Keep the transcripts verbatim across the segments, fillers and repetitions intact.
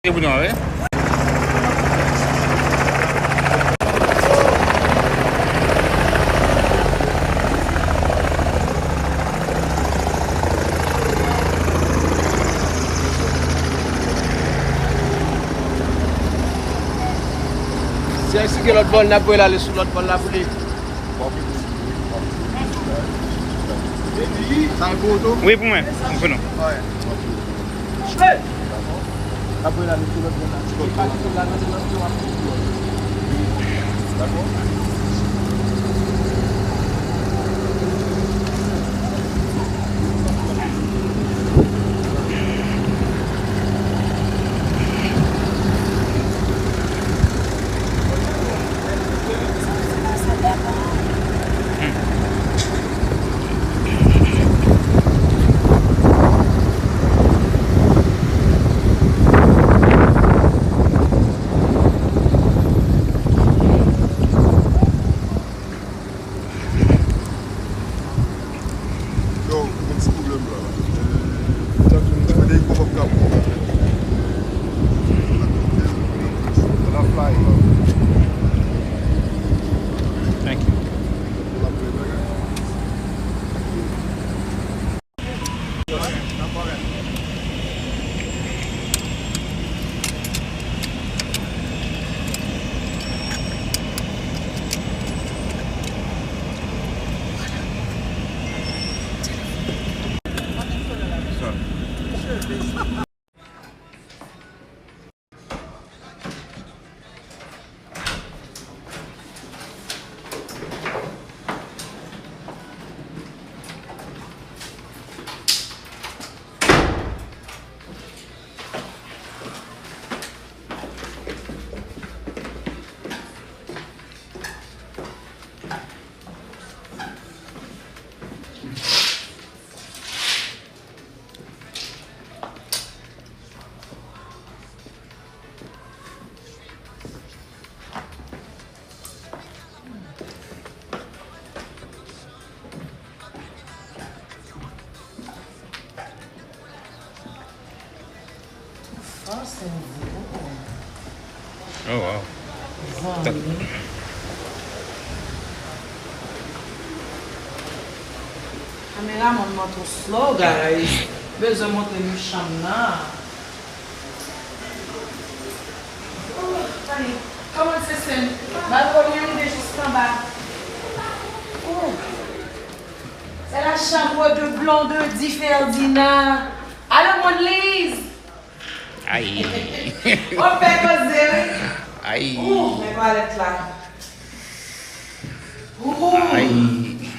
Pou nou, wi. Si ay sike lòt bò, n ap voye l ale sou lòt bò la pou li. Sa e pou ou tou? Wi, pou mwen. Pou nou. Apre la, nou sou lòt bò la. Dakò. Yo, gen ti pwoblèm la. Frederico p ap ka pran. L ap fly la. Thank you. L ap fè bagay. Oh, wow. Zanmi. Kameramann nan twò slow, guys. Bezwen montre nou chanm nan. Oh, tande. Kòman se sèn? Balkon li rive jis anba. Oh. C'est la chambre de Blondedy Ferdinand. Allô, Monlise? Ay. Ou fè koze, wi. Ay. Ou, men twalèt la. Ou. Ay.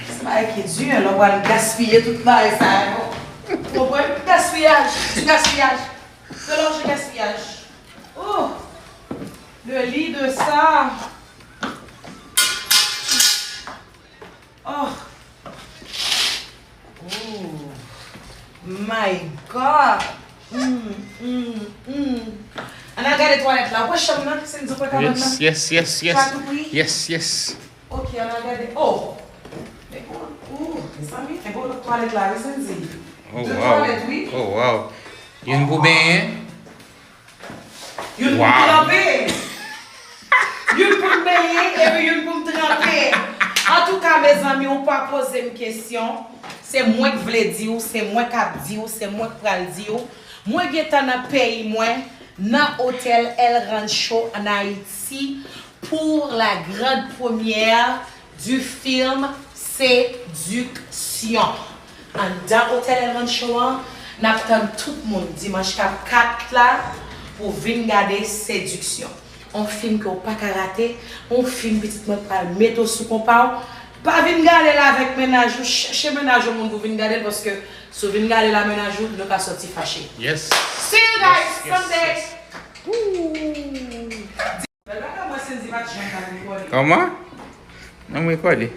Se bagay ki di, lè w pral gaspiye tout bagay sa yo. Ou konprann? Gaspiyaj, ti gaspiyaj. Se lòje gaspiyaj. Oh. Le lit de ça. Oh. Oh. My God. Mm, mm, mm. Ann al gade twalèt la. Ou wè chanm nan? Sendy, ou wè kabann nan? Yes, yes, yes, yes. Sa tou pri? Yes, yes. Ok, ann al gade. Oh. Men, oh, oh, mezanmi, men bon, twalèt la, wi, Sendy. Oh, wow. De twalèt, wi. Oh, wow. Youn pou benyen. Youn pou m tranpe. Youn pou m benyen, epi youn pou m tranpe. Antouka, mezanmi, ou pa poze m kesyon. Se mwen k vle di w, se mwen k ap di w, se mwen k pral di w. Mwen gentan nan peyi mwen, nan otèl El Rancho an Ayiti, pour la grande première du film Séduction. Anndan otèl El Rancho an, n ap tann tout moun dimanch k ap kat la pou vin gade Séduction. On film ke w pa ka rate, on film pitit mwen pral mete w sou konpa w. Pa vin gade l avèk mennaj ou, chèche mennaj yon moun pou vin gade l, paske si w vin gade l a mennaj ou, nou ka sòti fache. Yes. See you guys Sunday. Bèl bagay, mwen Sendy pa t janm ka rekòde. Kòman? Non, m rekòde.